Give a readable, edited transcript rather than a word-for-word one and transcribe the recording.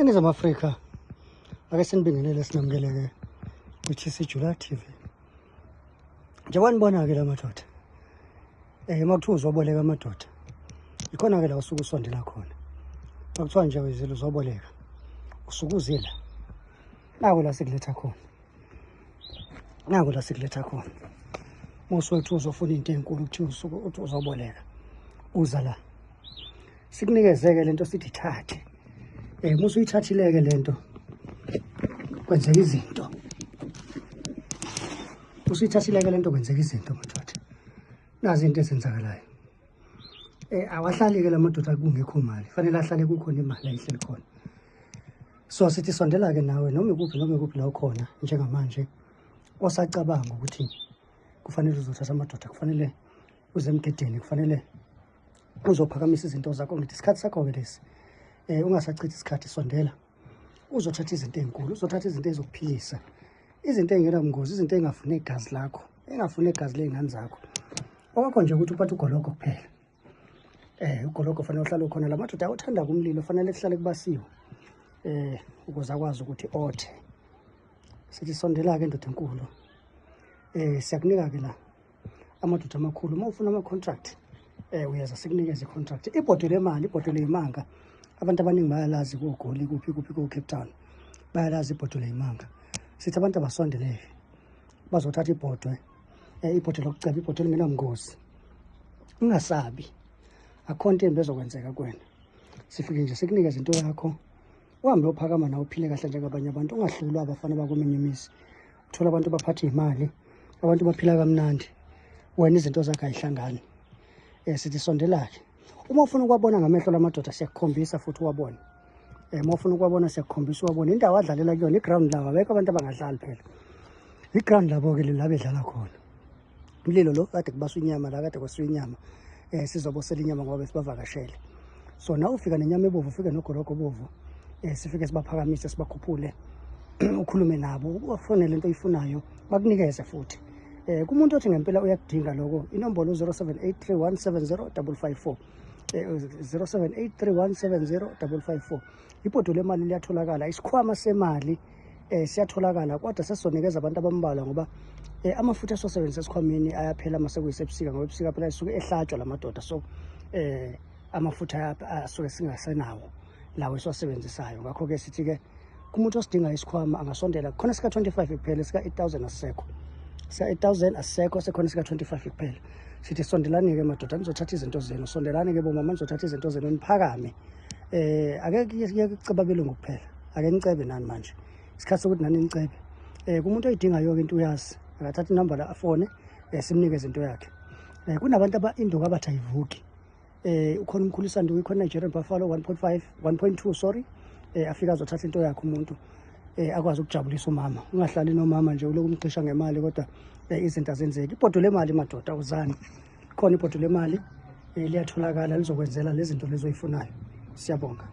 Ningizimu Afrika, ake sinibingelele sinamukeleke kwi-TC Jula TV. Njengoba nibona-ke la madoda, uma kuthiwa uzoboleka amadoda, ikhona-ke la usuke usondela khona. Uma kuthiwa nje wezile uzoboleka, usuke uze la. Naku la sikuletha khona. Naku la sikuletha khona. Uma usuke kuthiwa uzofuna into enkulu, kuthiwa usuke uthi uzoboleka, uza la. Sikunikeze-ke lento sithi thathe. Uma usuyithathile-ke lento, kwenzeka izinto. Usuyithathile-ke lento kwenzeka izinto madoda. Nazi into ezenzakalayo. Awahlali-ke la madoda kungekho mali, fanele ahlale kukhona imali ayihleli khona. So sithi sondela-ke nawe noma ikuphi noma ikuphi la ukhona njengamanje, osacabanga ukuthi kufanele uzothatha amadoda, kufanele uze emgedeni, kufanele uzophakamisa izinto zakho. Ngithi isikhathi sakho-ke lesi, ungasachithi isikhathi, sondela uzothatha izinto ey'nkulu, uzothatha izinto ey'zokuphilisa, izinto ey'ngenabungozi, izinto ey'ngafuni igazi lakho, ey'ngafuni igazi ley'ngane zakho. Okwakho nje ukuthi uphathe ugologo kuphela. Ugologo fanele uhlale ukhona. La madoda awuthanda kumlilo, fanele kuhlale kubasiwe ukuze akwazi ukuthi othe. Sithi sondela-ke ndoda enkulu. Siyakunika-ke la amadoda amakhulu. Uma ufuna ama-contract, uyeza sikunikeze i-contract. Ibhodo lemali, ibhodo leyimanga. Abantu abaningi bayalazi koGoli, kuphi kuphi ko-Cape Town, bayalazi ibhodo leyimanga. Sithi abantu abasondeleke bazothatha ibhodwe, ibhodo lokuceba, ibhodo elingenabungozi. Ungasabi, akukho nto embi ezokwenzeka kuwena. Sifike nje sikunikeze into yakho, uhambe uyophakama nawe uphile kahle njengabanye abantu, ungahlulwa abafana bakweminye imizi. Uthola abantu baphatha iy'mali, abantu baphila kamnandi, wena izinto zakho ayihlangani. Sithi sondela-ke. Uma ufuna ukuwabona ngamehlo la madoda, siyakukhombisa futhi uwabone. Uma ufuna ukuwabona siyakukhombisa uwabone. Indawo adlalela kuyona, i-ground lawo, abekho abantu abangadlali phela. I-ground labo-ke la bedlala khona. Umlilo lo kade kubaswa inyama la, kade kwasiwa inyama. Sizobosela inyama ngoba besibavakashele. So nawe ufika nenyama ebovu, ufike nogologo obovu, sifike sibaphakamise, sibakhuphule, ukhulume nabo, ubafonele into oyifunayo, bakunikeze futhi. Kumuntu othi ngempela uyakudinga lokho, inombolo 0783170554. 0783170554. Ibhodo lemali liyatholakala, isikhwama semali siyatholakala, kodwa sesizonikeza abantu abambalwa ngoba amafutha esiwasebenzisa esikhwameni ayaphela mase kuyisebusika, ngoba ebusika phela isuke ehlatshwa la madoda, so amafutha asuke singasenawo lawo esiwasebenzisayo. Ngakho-ke sithi-ke kumuntu osidinga isikhwama angasondela khona. Sika-25 kuphela, sika-8000 asisekho, sika-8000 asisekho, sekhona sika-25 kuphela. Sithi sondelani-ke madoda, nizothatha izinto zenu. Sondelani-ke bomama, nizothatha izinto zenu, niphakame. Ake kuyeke kuceba belungu kuphela, ake nicebe nani manje, isikhathi sokuthi nani nicebe. Kumuntu oyidingayo-ke into uyazi, akathatha inamba la afone, simnikeze into yakhe. Kunabantu aba induku abathi ayivuki. Ukhona umkhulisa nduku, ikhona Nigerian Buffalo 1.5 1.2 sorry, afika azothatha into yakhe umuntu, akwazi ukujabulisa umama. Ungahlali nomama nje uloku umcisha ngemali, kodwa izinto azenzeki. Ibhodo lemali madoda, uzani khona ibhodo lemali, liyatholakala, lizokwenzela lezi zinto lezo oyifunayo. Siyabonga.